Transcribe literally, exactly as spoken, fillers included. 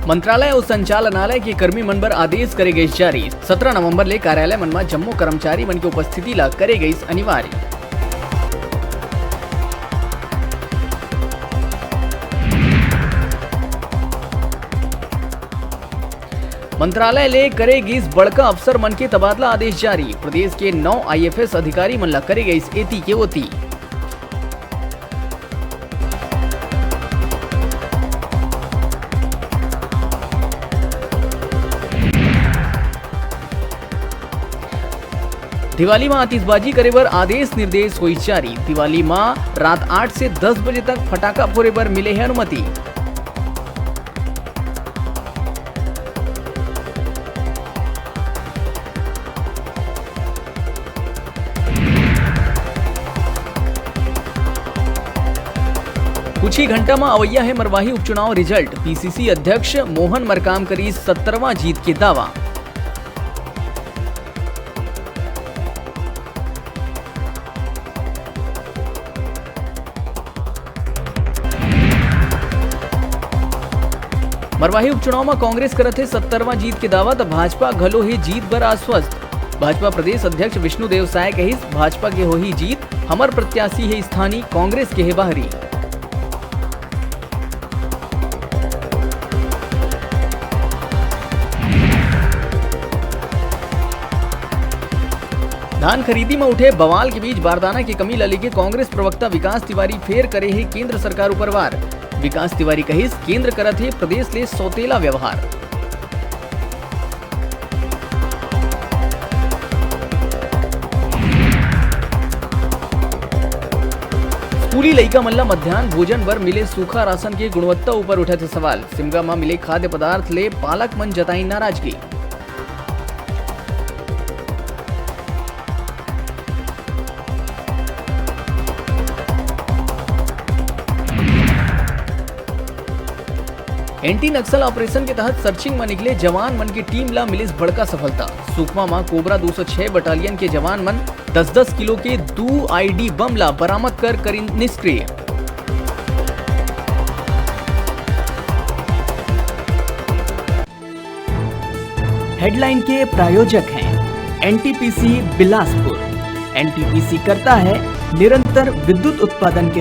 मंत्रालय अउ संचालनालय के कर्मी मन बर आदेश करे गइस जारी। सत्रह नवंबर ले कार्यालय मन म जम्मो कर्मचारी मन के उपस्थिति ला करे गइस अनिवार्य। मंत्रालय ले करे गिस बड़का अफसर मन के तबादला आदेश जारी। प्रदेश के नौ आईएफएस अधिकारी मन ला करे गइस एती के ओती। दिवाली म आतिशबाजी करे बर आदेश निर्देश होइस जारी। दिवाली म रात आठ से दस बजे तक फटाका फोरे बर मिले हे अनुमति। कुछ ही घंटा म अवइया हे मरवाही उपचुनाव रिजल्ट। पीसीसी अध्यक्ष मोहन मरकाम करिस सत्तरवां जीत के दावा। मरवाही उपचुनाव म कांग्रेस करत हे सत्तरवां जीत के दावा, त भाजपा घलो हे जीत बर आश्वस्त। भाजपा प्रदेश अध्यक्ष विष्णुदेव साय कहिस, भाजपा के होही जीत, हमर प्रत्याशी हे स्थानीय, कांग्रेस के हे बाहरी। धान खरीदी म उठे बवाल के बीच बारदाना के कमी ल लेके कांग्रेस प्रवक्ता विकास तिवारी फेर करे हे केंद्र सरकार उपर वार। विकास तिवारी कहिस, केंद्र करत हे प्रदेश ले सौतेला व्यवहार। स्कूली लइका मन ल मध्यान्ह भोजन बर मिले सूखा राशन के गुणवत्ता उपर उठत हे सवाल। सिमगा म मिले खाद्य पदार्थ ले पालक मन जताइन नाराजगी। एंटी नक्सल ऑपरेशन के तहत सर्चिंग म निकले जवान मन के टीम ला मिलिस बड़का सफलता। सुकमा म कोबरा दू सौ छह बटालियन के जवान मन दस दस किलो के दू आईडी बम ला बरामद कर करिन निष्क्रिय। हेडलाइन के प्रायोजक हैं एनटीपीसी बिलासपुर। एनटीपीसी करता है निरंतर विद्युत उत्पादन के